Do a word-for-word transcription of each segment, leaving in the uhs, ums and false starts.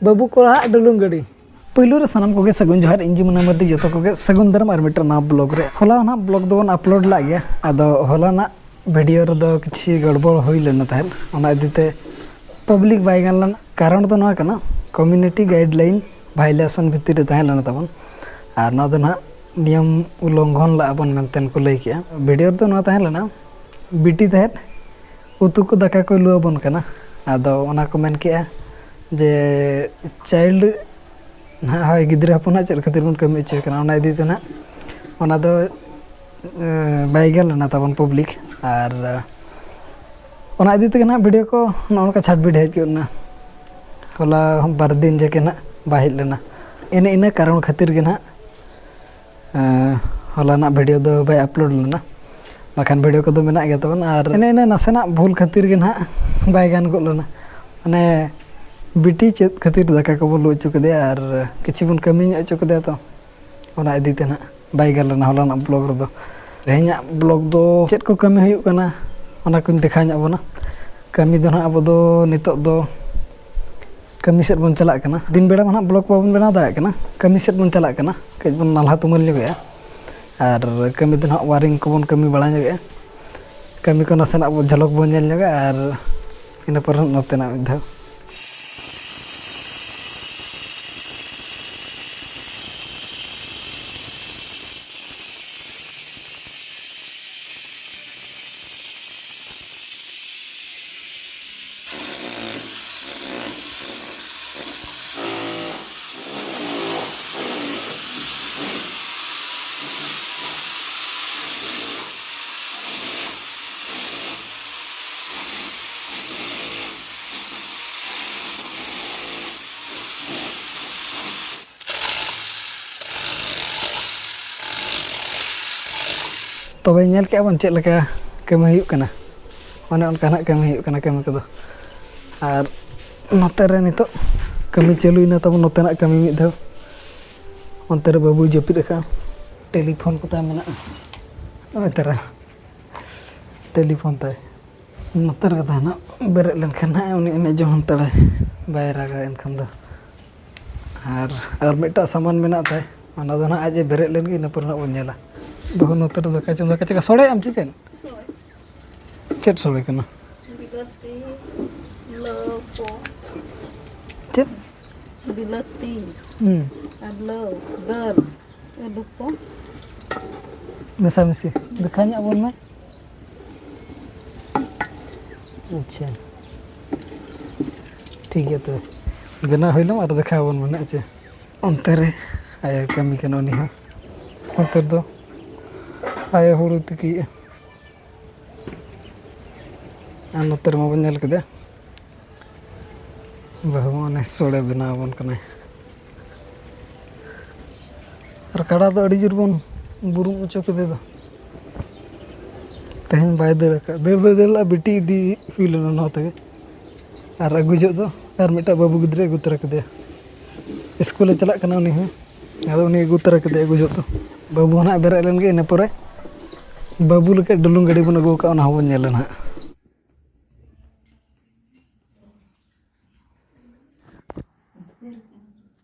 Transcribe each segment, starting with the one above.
ᱵᱟᱹᱵᱩ ᱠᱚᱲᱟᱣᱟᱜ ᱰᱩᱞᱩᱝ ᱜᱟᱹᱰᱤ᱾ ᱯᱳᱭᱞᱳ ᱨᱮ ᱥᱟᱱᱟᱢ ᱠᱚᱜᱮ ᱥᱟᱹᱜᱩᱱ ᱡᱚᱦᱟᱨ, ᱤᱧ ᱜᱮ ᱢᱩᱱᱟ ᱢᱟᱨᱰᱤ, ᱡᱚᱛᱚ ᱠᱚᱜᱮ ᱥᱟᱹᱜᱩᱱ ᱫᱟᱨᱟᱢ ᱟᱨ ᱢᱤᱫᱴᱟᱝ ᱱᱟᱣᱟ ᱵᱞᱚᱜ ᱨᱮ᱾ ᱦᱚᱞᱟ ᱱᱟᱜ ᱵᱞᱚᱜ ᱫᱚᱵᱚᱱ ᱟᱯᱞᱳᱰ ᱞᱟᱜ ᱜᱮᱭᱟ, ᱟᱫᱚ ᱦᱚᱞᱟᱱᱟᱜ ᱵᱷᱤᱰᱤᱭᱳ ᱨᱮᱫᱚ ᱠᱤᱪᱷᱤ ᱜᱚᱲᱵᱚᱲ ᱦᱩᱭ ᱞᱮᱱᱟ ᱛᱟᱦᱮᱸᱫ, ᱚᱱᱟ ᱤᱫᱤᱛᱮ ᱯᱟᱵᱽᱞᱤᱠ ᱵᱟᱭ ᱜᱟᱱ ᱞᱮᱱᱟ᱾ ᱠᱟᱨᱚᱱ ᱫᱚ ᱱᱚᱣᱟ ᱠᱟᱱᱟ, ᱠᱚᱢᱤᱭᱩᱱᱤᱴᱤ ᱜᱟᱭᱤᱰ ᱞᱟᱭᱤᱱ ᱵᱷᱟᱭᱞᱮᱥᱚᱱ ᱵᱷᱤᱛᱤᱨ ᱨᱮ ᱛᱟᱦᱮᱸ ᱞᱮᱱᱟ ᱛᱟᱵᱚᱱ, ᱟᱨ ᱱᱚᱣᱟ ᱫᱚ ᱱᱟᱦᱟᱜ ᱱᱤᱭᱚᱢ ᱩᱞᱞᱚᱝᱜᱷᱚᱱ ᱞᱟᱜᱼᱟ ᱵᱚᱱ ᱢᱮᱱᱛᱮ ᱠᱚ ᱞᱟᱹᱭ ᱠᱮᱜᱼᱟ᱾ ᱵᱷᱤᱰᱤᱭᱳ ᱨᱮᱫᱚ ᱱᱚᱣᱟ ᱛᱟᱦᱮᱸ ᱞᱮᱱᱟ, ᱵᱤᱴᱤ ᱛᱟᱦᱮᱸᱫ ᱩᱛᱩ ᱠᱚ ᱫᱟᱠᱟ ᱠᱚᱭ ᱞᱩ ᱟᱵᱚᱱ ᱠᱟᱱᱟ᱾ ᱟᱫᱚ ᱚᱱᱟ ᱠᱚ ᱢᱮᱱ ᱠᱮᱜᱼᱟ ᱡᱮ ᱪᱟᱭᱤᱞᱰ ᱱᱟᱦᱟᱜ, ᱦᱳᱭ, ᱜᱤᱫᱽᱨᱟᱹ ᱦᱚᱯᱚᱱᱟᱜ ᱪᱮᱫ ᱠᱷᱟᱹᱛᱤᱨ ᱵᱚᱱ ᱠᱟᱹᱢᱤ ᱦᱚᱪᱚᱭᱮ ᱠᱟᱱᱟ, ᱚᱱᱟ ᱤᱫᱤ ᱛᱮ ᱱᱟᱦᱟᱜ ᱚᱱᱟ ᱫᱚ, ᱮ, ᱵᱟᱭ ᱜᱟᱱ ᱞᱮᱱᱟ ᱛᱟᱵᱚᱱ ᱯᱟᱵᱽᱞᱤᱠ᱾ ᱟᱨ, ᱮ, ᱚᱱᱟ ᱤᱫᱤ ᱛᱮᱜᱮ ᱱᱟᱦᱟᱜ ᱵᱷᱤᱰᱤᱭᱳ ᱠᱚ ᱱᱚᱜᱼᱚ ᱱᱚᱝᱠᱟ ᱪᱷᱟᱴᱵᱤᱴ ᱦᱮᱡ ᱜᱚᱫ ᱮᱱᱟ᱾ ᱦᱚᱞᱟ ᱵᱟᱨ ᱫᱤᱱ ᱡᱟᱠᱮ ᱱᱟᱦᱟᱜ ᱵᱟᱭ ᱦᱮᱡ ᱞᱮᱱᱟ᱾ ᱮᱱᱮ ᱤᱱᱟᱹ ᱠᱟᱨᱚᱱ ᱠᱷᱟᱹᱛᱤᱨ ᱜᱮ ᱱᱟᱦᱟᱜ ᱮᱸ, ᱦᱚᱞᱟᱱᱟᱜ ᱵᱷᱤᱰᱤᱭᱳ ᱫᱚ ᱵᱟᱭ ᱟᱯᱞᱳᱰ ᱞᱮᱱᱟ, ᱵᱟᱠᱷᱟᱱ ᱵᱷᱤᱰᱤᱭᱳ ᱠᱚᱫᱚ ᱢᱮᱱᱟᱜ ᱜᱮᱭᱟ ᱛᱟᱵᱚᱱ᱾ ᱟᱨ ᱮᱱᱮ ᱤᱱᱟᱹ ᱱᱟᱥᱮᱱᱟᱜ ᱵᱷᱩᱞ ᱠᱷᱟᱹᱛᱤᱨ ᱜᱮ ᱱᱟᱦᱟᱜ ᱵᱟᱭ ᱜᱟᱱ ᱜᱚᱫ ᱞᱮᱱᱟ᱾ ᱢᱟᱱᱮ, ᱵᱤᱴᱤ ᱪᱮᱫ ᱠᱷᱟᱹᱛᱤᱨ ᱫᱟᱠᱟ ᱠᱚᱵᱚᱱ ᱞᱩ ᱦᱚᱪᱚ ᱠᱮᱫᱮᱭᱟ ᱟᱨ ᱠᱤᱪᱷᱩ ᱵᱚᱱ ᱠᱟᱹᱢᱤ ᱧᱚᱜ ᱦᱚᱪᱚ ᱠᱮᱫᱮᱭᱟ, ᱛᱚ ᱚᱱᱟ ᱤᱫᱤ ᱛᱮ ᱱᱟᱦᱟᱜ ᱵᱟᱭ ᱜᱟᱱ ᱞᱮᱱᱟ ᱦᱚᱞᱟᱱᱟᱜ ᱵᱞᱚᱜ ᱨᱮᱫᱚ᱾ ᱛᱮᱦᱮᱧᱟᱜ ᱵᱞᱚᱜ ᱫᱚ ᱪᱮᱫ ᱠᱚ ᱠᱟᱹᱢᱤ ᱦᱩᱭᱩᱜ ᱠᱟᱱᱟ, ᱚᱱᱟ ᱠᱚᱧ ᱫᱮᱠᱷᱟᱣ ᱧᱚᱜ ᱟᱵᱚᱱᱟ᱾ ᱠᱟᱹᱢᱤ ᱫᱚ ᱱᱟᱦᱟᱜ ᱟᱵᱚ ᱫᱚ ᱱᱤᱛᱚᱜ ᱫᱚ ᱠᱟᱹᱢᱤ ᱥᱮᱫ ᱵᱚᱱ ᱪᱟᱞᱟᱜ ᱠᱟᱱᱟ᱾ ᱫᱤᱱ ᱵᱮᱲᱟ ᱢᱟ ᱱᱟᱦᱟᱜ ᱵᱞᱚᱜ ᱵᱟᱵᱚᱱ ᱵᱮᱱᱟᱣ ᱫᱟᱲᱮᱭᱟᱜ ᱠᱟᱱᱟ, ᱠᱟᱹᱢᱤ ᱥᱮᱫ ᱵᱚᱱ ᱪᱟᱞᱟᱜ ᱠᱟᱱᱟ᱾ ᱠᱟᱹᱡ ᱵᱚᱱ ᱱᱟᱞᱦᱟ ᱛᱩᱢᱟᱹᱞ ᱧᱚᱜᱮᱜᱼᱟ, ᱟᱨ ᱠᱟᱹᱢᱤ ᱫᱚ ᱱᱟᱦᱟᱜ ᱣᱟᱨᱤᱝ ᱠᱚᱵᱚᱱ ᱠᱟᱹᱢᱤ ᱵᱟᱲᱟ ᱧᱚᱜᱮᱜᱼᱟ᱾ ᱠᱟᱹᱢᱤ ᱠᱚ ᱱᱟᱥᱮᱱᱟᱜ ᱵᱚ ᱡᱷᱚᱞᱚᱠ ᱵᱚᱱ ᱧᱮᱞ ᱧᱚᱜᱟ, ᱟᱨ ᱤᱱᱟᱹ ᱯᱚᱨᱮ ᱱᱚᱛᱮᱱᱟᱜ ᱢᱤᱫ ᱫᱷᱟᱣ᱾ ᱛᱚᱵᱮ ᱧᱮᱞ ᱠᱮᱜᱼᱟ ᱵᱚᱱ ᱪᱮᱫ ᱞᱮᱠᱟ ᱠᱟᱹᱢᱤ ᱦᱩᱭᱩᱜ ᱠᱟᱱᱟ᱾ ᱚᱱᱮ ᱚᱱᱠᱟ ᱱᱟᱜ ᱠᱟᱹᱢᱤ ᱦᱩᱭᱩᱜ ᱠᱟᱱᱟ, ᱠᱟᱹᱢᱤ ᱠᱚᱫᱚ᱾ ᱟᱨ ᱱᱚᱛᱮ ᱨᱮ ᱱᱤᱛᱚᱜ ᱠᱟᱹᱢᱤ ᱪᱟᱹᱞᱩᱭᱮᱱᱟ ᱛᱟᱵᱚᱱ, ᱱᱚᱛᱮᱱᱟᱜ ᱠᱟᱹᱢᱤ ᱢᱤᱫ ᱫᱷᱟᱣ᱾ ᱚᱱᱛᱮ ᱨᱮ ᱵᱟᱹᱵᱩᱭ ᱡᱟᱹᱯᱤᱫ ᱟᱠᱟᱫᱼᱟ᱾ ᱴᱮᱞᱤᱯᱷᱳᱱ ᱠᱚ ᱛᱟᱭ ᱢᱮᱱᱟᱜᱼᱟ, ᱱᱚᱜᱼᱚᱭ ᱛᱟᱨᱟ ᱴᱮᱞᱤᱯᱷᱳᱱ ᱛᱟᱭ᱾ ᱱᱚᱛᱮ ᱨᱮᱜᱮ ᱛᱟᱦᱮᱱᱟ, ᱵᱮᱨᱮᱫ ᱞᱮᱱᱠᱷᱟᱱ ᱦᱟᱸᱜ ᱩᱱᱤ ᱮᱱᱮᱡ ᱡᱚᱝ ᱦᱟᱛᱟᱲᱟᱭ, ᱵᱟᱭ ᱨᱟᱜᱟ ᱮᱱᱠᱷᱟᱱ ᱫᱚ᱾ ᱟᱨ ᱟᱨ ᱢᱤᱫᱴᱟᱜ ᱥᱟᱢᱟᱱ ᱢᱮᱱᱟᱜ ᱛᱟᱭ, ᱚᱱᱟ ᱫᱚ ᱱᱟᱦᱟᱜ ᱟᱡ ᱮ ᱵᱮᱨᱮᱫ ᱞᱮᱱ ᱜᱮ, ᱤᱱᱟᱹ ᱯᱚᱨᱮ ᱱᱟᱦᱟᱜ ᱵᱚᱱ ᱧᱮᱞᱟ᱾ ᱵᱟᱹᱦᱩ ᱱᱚᱛᱮ ᱨᱮ ᱫᱟᱠᱟ ᱪᱚᱸᱫᱟ ᱠᱟᱛᱮ ᱥᱚᱲᱮᱭᱟᱢ ᱪᱮ ᱪᱮᱫ? ᱪᱮᱫ ᱥᱚᱲᱮ ᱠᱟᱱᱟ? ᱵᱤᱞᱟᱹᱛᱤ, ᱞᱟᱹᱣ ᱠᱚ᱾ ᱪᱮᱫ? ᱵᱤᱞᱟᱹᱛᱤ᱾ ᱦᱩᱸ᱾ ᱟᱨ ᱞᱟᱹᱣ, ᱫᱟᱹᱞ, ᱟᱹᱞᱩ ᱠᱚ᱾ ᱢᱮᱥᱟᱢᱤᱥᱤ᱾ ᱫᱮᱠᱷᱟ ᱧᱚᱜ ᱟᱵᱚᱱ ᱢᱮ᱾ ᱟᱪᱪᱷᱟ᱾ ᱴᱷᱤᱠ ᱜᱮᱭᱟ ᱛᱚᱵᱮ᱾ ᱵᱮᱱᱟᱣ ᱦᱩᱭ ᱞᱮᱱ ᱟᱨ ᱫᱮᱠᱷᱟᱣ ᱟᱵᱚᱱ ᱢᱮ ᱱᱟᱦᱟᱜ ᱪᱮ᱾ ᱚᱱᱛᱮ ᱨᱮ ᱟᱭᱳ ᱠᱟᱹᱢᱤ ᱠᱟᱱᱟ ᱩᱱᱤ ᱦᱚᱸ᱾ ᱚᱱᱛᱮ ᱨᱮᱫᱚ ᱟᱭᱳ ᱦᱩᱲᱩ ᱛᱤᱠᱤᱭᱮᱫᱼᱟ᱾ ᱟᱨ ᱱᱚᱛᱮ ᱨᱮᱢᱟ ᱵᱚᱱ ᱧᱮᱞ ᱠᱮᱫᱟ, ᱵᱟᱹᱦᱩ ᱢᱟ ᱚᱱᱮ ᱥᱚᱲᱮ ᱵᱮᱱᱟᱣ ᱟᱵᱚᱱ ᱠᱟᱱᱟᱭ᱾ ᱟᱨ ᱠᱟᱰᱟ ᱫᱚ ᱟᱹᱰᱤ ᱡᱳᱨ ᱵᱚᱱ ᱵᱩᱨᱩᱢ ᱦᱚᱪᱚ ᱠᱮᱫᱮ ᱫᱚ᱾ ᱛᱮᱦᱮᱧ ᱵᱟᱭ ᱫᱟᱹᱲ ᱟᱠᱟᱫ, ᱫᱟᱹᱲ ᱫᱚᱭ ᱫᱟᱹᱲ ᱞᱮᱫᱼᱟ, ᱵᱤᱴᱤ ᱤᱫᱤ ᱦᱩᱭ ᱞᱮᱱᱟ ᱱᱚᱣᱟ ᱛᱮᱜᱮ᱾ ᱟᱨ ᱟᱹᱜᱩ ᱡᱚᱦᱚᱜ ᱫᱚ ᱟᱨ ᱢᱤᱫᱴᱟᱝ ᱵᱟᱹᱵᱩ ᱜᱤᱫᱽᱨᱟᱹᱭ ᱟᱹᱜᱩ ᱛᱚᱨᱟ ᱠᱮᱫᱮᱭᱟ᱾ ᱤᱥᱠᱩᱞᱮ ᱪᱟᱞᱟᱜ ᱠᱟᱱᱟ ᱩᱱᱤ ᱦᱚᱸ᱾ ᱟᱫᱚ ᱩᱱᱤ ᱟᱹᱜᱩ ᱛᱚᱨᱟ ᱠᱮᱫᱮᱭᱟ ᱟᱹᱜᱩ ᱡᱚᱦᱚᱜ ᱫᱚ᱾ ᱵᱟᱹᱵᱩ ᱦᱚᱸ ᱱᱟᱦᱟᱜ ᱵᱮᱨᱮᱫ ᱞᱮᱱ ᱜᱮ, ᱤᱱᱟᱹ ᱯᱚᱨᱮ ᱵᱟᱹᱵᱩ ᱞᱟᱹᱜᱤᱫ ᱰᱩᱞᱩᱝ ᱜᱟᱹᱰᱤ ᱵᱚᱱ ᱟᱹᱜᱩ ᱟᱠᱟᱫ, ᱚᱱᱟ ᱦᱚᱸᱵᱚᱱ ᱧᱮᱞᱟ ᱱᱟᱦᱟᱜ᱾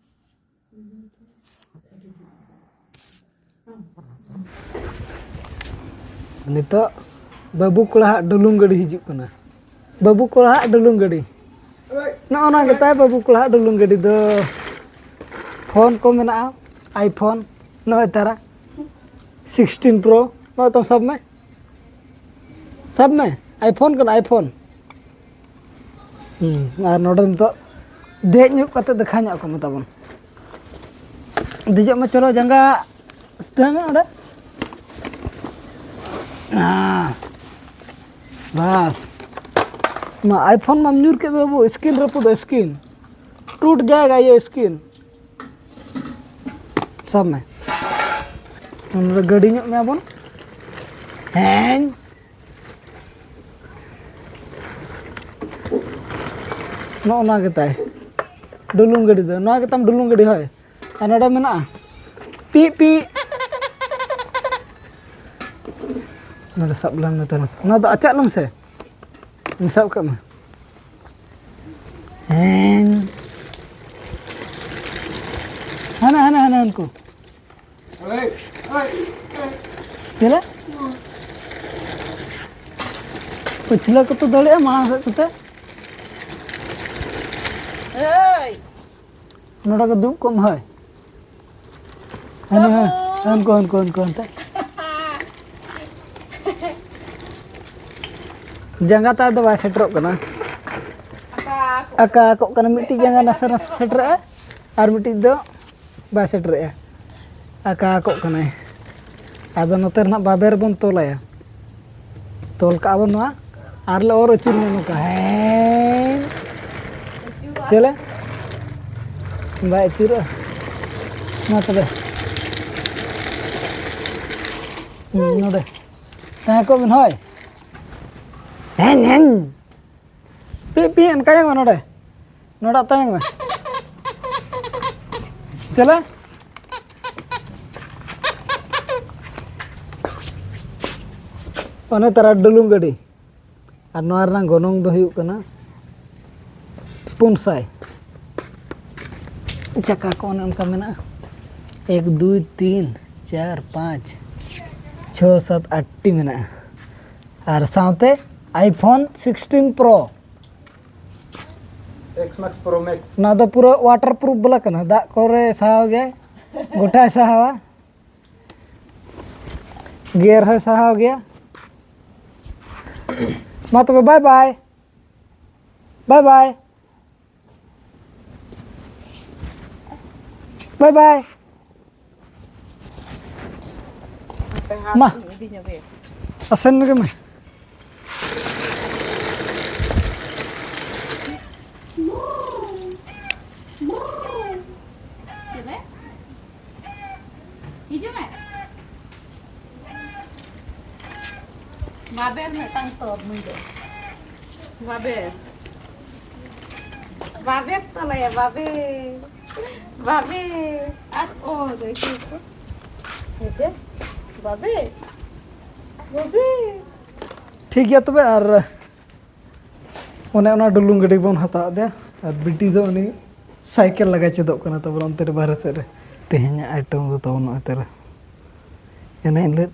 ᱱᱤᱛᱚᱜ ᱵᱟᱹᱵᱩ ᱠᱚᱲᱟᱣᱟᱜ ᱰᱩᱞᱩᱝ ᱜᱟᱹᱰᱤ ᱦᱤᱡᱩᱜ ᱠᱟᱱᱟ᱾ ᱵᱟᱹᱵᱩ ᱠᱚᱲᱟᱣᱟᱜ ᱰᱩᱞᱩᱝ ᱜᱟᱹᱰᱤ᱾ ᱱᱚᱜᱼᱚ ᱱᱚᱣᱟ ᱜᱮᱛᱟᱭ ᱵᱟᱹᱵᱩ ᱠᱚᱲᱟᱣᱟᱜ ᱰᱩᱞᱩᱝ ᱜᱟᱹᱰᱤ ᱫᱚ᱾ ᱯᱷᱳᱱ ᱠᱚ ᱢᱮᱱᱟᱜᱼᱟ, iPhone, ᱱᱚᱜᱼᱚᱭ ᱛᱟᱨᱟ sixteen Pro, ᱱᱚᱜᱼᱚᱭ ᱛᱟᱢ ᱥᱟᱵ ᱢᱮ, ᱥᱟᱵ ᱢᱮ, iPhone ᱠᱟᱱᱟ, iPhone᱾ ᱦᱩᱸ, ᱟᱨ ᱱᱚᱰᱮ ᱱᱤᱛᱚᱜ ᱫᱮᱡ ᱧᱚᱜ ᱠᱟᱛᱮ ᱫᱮᱠᱷᱟ ᱧᱚᱜ ᱠᱚ ᱢᱮ ᱛᱟᱵᱚᱱ᱾ ᱫᱮᱡᱚᱜ ᱢᱮ, ᱪᱚᱞᱚ, ᱡᱟᱸᱜᱟ ᱥᱤᱫᱷᱟᱹ ᱢᱮ ᱚᱸᱰᱮ᱾ ᱦᱮᱸ, ᱵᱟᱥ᱾ ᱢᱟ, iPhone ᱢᱟᱢ ᱧᱩᱨ ᱠᱮᱫ ᱫᱚ ᱵᱟᱹᱵᱩ, screen ᱨᱟᱹᱯᱩᱫᱚᱜ, screen᱾ ᱴᱩᱴ ᱡᱟᱭᱜᱟ ᱤᱭᱟᱹ screen᱾ ᱥᱟᱵ ᱢᱮ᱾ ᱱᱚᱰᱮ ᱜᱟᱹᱰᱤ ᱧᱚᱜ ᱢᱮᱭᱟ ᱵᱚᱱ᱾ ᱦᱮᱸ᱾ ᱱᱚᱜᱼᱚ ᱱᱚᱣᱟ ᱜᱮᱛᱟᱭ ᱰᱩᱞᱩᱝ ᱜᱟᱹᱰᱤ ᱫᱚ᱾ ᱱᱚᱣᱟ ᱜᱮᱛᱟᱢ ᱰᱩᱞᱩᱝ ᱜᱟᱹᱰᱤ, ᱦᱳᱭ᱾ ᱟᱨ ᱱᱚᱰᱮ ᱢᱮᱱᱟᱜᱼᱟ ᱯᱤ ᱯᱤ᱾ ᱱᱚᱰᱮ ᱥᱟᱵ ᱞᱮᱢ ᱱᱚᱛᱮ ᱨᱮ᱾ ᱱᱚᱣᱟ ᱫᱚ ᱟᱪᱟᱜ ᱞᱮᱢ ᱥᱮ᱾ ᱥᱟᱵ ᱠᱟᱜ ᱢᱮ᱾ ᱦᱮᱸ᱾ ᱩᱱᱠᱩ ᱪᱮᱞᱮ ᱯᱟᱹᱪᱷᱞᱟᱹ ᱠᱚᱛᱚ ᱫᱟᱹᱲᱮᱜᱼᱟ ᱢᱟᱲᱟᱝ ᱥᱮᱫ ᱠᱚᱛᱮ᱾ ᱱᱚᱰᱮ ᱠᱚ ᱫᱩᱲᱩᱵ ᱠᱚᱜ ᱢᱟ ᱦᱳᱭ᱾ ᱦᱟᱱᱮ ᱦᱟᱱᱠᱩ ᱦᱟᱱᱠᱩ ᱦᱟᱱᱠᱩ ᱦᱟᱱᱛᱮ᱾ ᱡᱟᱸᱜᱟ ᱛᱟᱭ ᱫᱚ ᱵᱟᱭ ᱥᱮᱴᱮᱨᱚᱜ ᱠᱟᱱᱟ᱾ ᱟᱠᱟ ᱠᱚᱜ ᱠᱟᱱᱟ, ᱢᱤᱫᱴᱤᱡ ᱡᱟᱸᱜᱟ ᱱᱟᱥᱮ ᱱᱟᱥᱮ ᱥᱮᱴᱮᱨᱚᱜᱼᱟ ᱟᱨ ᱢᱤᱫᱴᱤᱡ ᱫᱚ ᱵᱟᱭ ᱥᱮᱴᱮᱨᱮᱜᱼᱟ, ᱟᱠᱟ ᱠᱚᱜ ᱠᱟᱱᱟᱭ᱾ ᱟᱫᱚ ᱱᱚᱛᱮ ᱨᱮ ᱱᱟᱦᱟᱜ ᱵᱟᱵᱮᱨ ᱵᱚᱱ ᱛᱚᱞᱟᱭᱟ, ᱛᱚᱞ ᱠᱟᱜᱼᱟ ᱵᱚᱱ ᱱᱚᱣᱟ ᱟᱨ ᱞᱮ ᱚᱨ ᱟᱹᱪᱩᱨ ᱧᱚᱜ ᱱᱚᱝᱠᱟ᱾ ᱦᱮᱸ, ᱪᱮᱞᱮ ᱵᱟᱭ ᱟᱹᱪᱩᱨᱚᱜᱼᱟ᱾ ᱢᱟ ᱛᱚᱵᱮ, ᱦᱩᱸ, ᱱᱚᱰᱮ ᱛᱟᱦᱮᱸ ᱠᱚᱜ ᱵᱮᱱ ᱦᱳᱭ᱾ ᱦᱮᱸ, ᱦᱮᱸ᱾ ᱯᱤ, ᱯᱤ, ᱚᱱᱠᱟ ᱧᱟᱢᱟ ᱱᱚᱰᱮ᱾ ᱱᱚᱰᱮ ᱛᱟᱭᱚᱢ ᱢᱮ᱾ ᱪᱮᱞᱮ? ᱚᱱᱮ ᱛᱟᱨᱟ ᱰᱩᱞᱩᱝ ᱜᱟᱹᱰᱤ᱾ ᱟᱨ ᱱᱚᱣᱟ ᱨᱮᱱᱟᱜ ᱜᱚᱱᱚᱝ ᱫᱚ ᱦᱩᱭᱩᱜ ᱠᱟᱱᱟ ᱯᱩᱱ ᱥᱟᱭ᱾ ᱪᱟᱠᱟ ᱠᱚ ᱚᱱᱮ ᱚᱱᱠᱟ ᱢᱮᱱᱟᱜᱼᱟ᱾ ᱮᱠ, ᱫᱩᱭ, ᱛᱤᱱ, ᱪᱟᱨ, ᱯᱟᱸᱪ, ᱪᱷᱚ, ᱥᱟᱛ, ᱟᱴ ᱴᱤ ᱢᱮᱱᱟᱜᱼᱟ᱾ ᱟᱨ ᱥᱟᱶᱛᱮ iPhone sixteen Pro᱾ X Max Pro Max᱾ ᱱᱚᱣᱟ ᱫᱚ ᱯᱩᱨᱟᱹ waterproof ᱵᱟᱞᱟ ᱠᱟᱱᱟ, ᱫᱟᱜ ᱠᱚᱨᱮ ᱥᱟᱦᱟᱣ ᱜᱮᱭᱟ, ᱜᱚᱴᱟᱭ ᱥᱟᱦᱟᱣᱟ, ᱜᱮᱨ ᱦᱚᱸᱭ ᱥᱟᱦᱟᱣ ᱜᱮᱭᱟ᱾ ᱢᱟ ᱛᱚᱵᱮ, bye bye, bye bye, bye bye᱾ ᱢᱟ᱾ ᱟᱥᱮᱱ ᱜᱮ ᱢᱮ᱾ ᱦᱤᱡᱩᱜ ᱢᱮ᱾ ᱵᱟᱵᱮᱨ ᱢᱤᱫᱴᱟᱝ ᱛᱚᱞ ᱱᱩᱭ ᱫᱚ᱾ ᱵᱟᱵᱮᱨ᱾ ᱵᱟᱵᱮᱨ ᱛᱚᱞᱟᱭᱟ, ᱵᱟᱵᱮᱨ᱾ ᱵᱟᱵᱮᱨ᱾ ᱟᱨ ᱚ, ᱫᱮᱠᱷᱤ ᱛᱚ᱾ ᱦᱮᱸᱪᱮ? ᱵᱟᱵᱮᱨ᱾ ᱵᱟᱵᱮᱨ᱾ ᱴᱷᱤᱠ ᱜᱮᱭᱟ ᱛᱚᱵᱮ, ᱟᱨ ᱚᱱᱮ ᱚᱱᱟ ᱰᱩᱞᱩᱝ ᱜᱟᱹᱰᱤ ᱵᱚᱱ ᱦᱟᱛᱟᱣ ᱟᱫᱮᱭᱟ᱾ ᱟᱨ ᱵᱤᱴᱤ ᱫᱚ ᱩᱱᱤ ᱥᱟᱭᱠᱮᱞ ᱞᱟᱜᱟᱭ ᱪᱮᱫᱚᱜ ᱠᱟᱱᱟ ᱛᱟᱵᱚᱱ ᱚᱱᱛᱮ ᱨᱮ ᱵᱟᱦᱨᱮ ᱥᱮᱫ ᱨᱮ᱾ ᱛᱮᱦᱮᱧᱟᱜ ᱟᱭᱴᱮᱢ ᱫᱚ ᱛᱟᱵᱚᱱ ᱱᱚᱜᱼᱚᱭ ᱛᱟᱨᱟ᱾ ᱮᱱᱟᱝ ᱤᱧ ᱞᱟᱹᱭᱮᱫ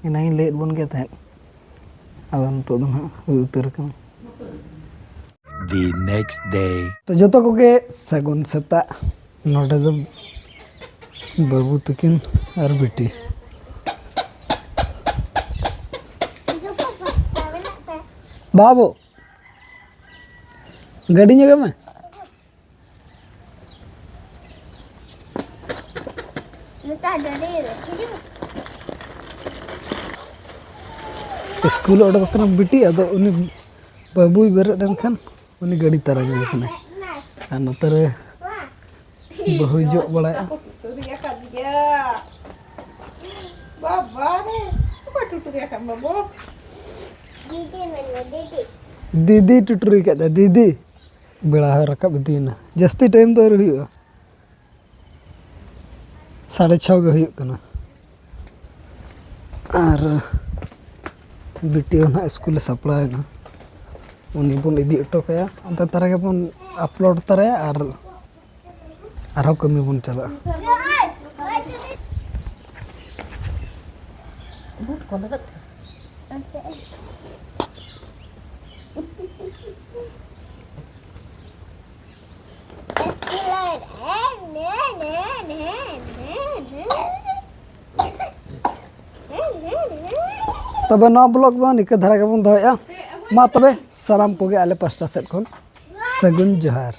ᱮᱱᱟᱝ ᱤᱧ ᱞᱟᱹᱭᱮᱫ ᱵᱚᱱ ᱜᱮ ᱛᱟᱦᱮᱸᱫ, ᱟᱫᱚ ᱱᱤᱛᱚᱜ ᱫᱚ ᱱᱟᱦᱟᱜ ᱦᱩᱭ ᱩᱛᱟᱹᱨ ᱟᱠᱟᱱᱟ᱾ The next day. ᱛᱚ ᱡᱚᱛᱚ ᱠᱚᱜᱮ ᱥᱟᱹᱜᱩᱱ ᱥᱮᱛᱟᱜ᱾ ᱱᱚᱰᱮ ᱫᱚ ᱵᱟᱹᱵᱩ ᱛᱟᱹᱠᱤᱱ ᱟᱨ ᱵᱤᱴᱤ᱾ ᱵᱟᱹᱵᱩ, ᱜᱟᱹᱰᱤ ᱧᱮᱞ ᱢᱮ᱾ ᱥᱠᱩᱞ ᱚᱰᱚᱠ ᱟᱠᱟᱱᱟ ᱵᱤᱴᱤ, ᱟᱫᱚ ᱩᱱᱤ ᱵᱟᱹᱵᱩᱭ ᱵᱮᱨᱮᱫ ᱮᱱᱠᱷᱟᱱ ᱩᱱᱤ ᱜᱟᱹᱰᱤ ᱛᱟᱨᱟ ᱧᱮᱞ ᱠᱟᱱᱟᱭ᱾ ᱟᱨ ᱱᱚᱛᱮ ᱨᱮ ᱵᱟᱹᱦᱩᱭ ᱡᱚᱜ ᱵᱟᱲᱟᱭᱟ᱾ ᱵᱟᱵᱟ ᱨᱮ, ᱚᱠᱚᱭ ᱴᱩᱴᱩᱨᱤ ᱟᱠᱟᱫ ᱵᱟᱵᱩ? ᱫᱤᱫᱤ ᱴᱩᱴᱩᱨᱤ ᱟᱠᱟᱫ ᱫᱤᱫᱤ᱾ ᱵᱮᱲᱟ ᱦᱚᱸ ᱨᱟᱠᱟᱵ ᱤᱫᱤᱭᱮᱱᱟ, ᱡᱟᱹᱥᱛᱤ ᱴᱟᱭᱤᱢ ᱫᱚ ᱟᱹᱣᱨᱤ ᱦᱩᱭᱩᱜᱼᱟ᱾ ᱥᱟᱲᱮ ᱪᱷᱚ ᱜᱮ ᱦᱩᱭᱩᱜ ᱠᱟᱱᱟ᱾ ᱟᱨ ᱵᱤᱴᱤ ᱦᱚᱸ ᱱᱟᱦᱟᱜ ᱥᱠᱩᱞᱮ ᱥᱟᱯᱲᱟᱣ ᱮᱱᱟ, ᱩᱱᱤ ᱵᱚᱱ ᱤᱫᱤ ᱦᱚᱴᱚ ᱠᱟᱭᱟ, ᱚᱱᱛᱮ ᱛᱟᱨᱟ ᱜᱮᱵᱚᱱ ᱟᱯᱞᱳᱰ ᱛᱟᱨᱟᱭᱟ ᱟᱨ ᱟᱨᱦᱚᱸ ᱠᱟᱹᱢᱤ ᱵᱚᱱ ᱪᱟᱞᱟᱜᱼᱟ᱾ ᱛᱚᱵᱮ ᱱᱚᱣᱟ ᱵᱞᱚᱜ ᱫᱚ ᱱᱤᱝᱠᱟᱹ ᱫᱷᱟᱨᱟ ᱜᱮᱵᱚᱱ ᱫᱚᱦᱚᱭᱮᱫᱼᱟ᱾ ᱢᱟ ᱛᱚᱵᱮ ᱥᱟᱱᱟᱢ ᱠᱚᱜᱮ ᱟᱞᱮ ᱯᱟᱥᱴᱟ ᱥᱮᱫ ᱠᱷᱚᱱ ᱥᱟᱹᱜᱩᱱ ᱡᱚᱦᱟᱨ᱾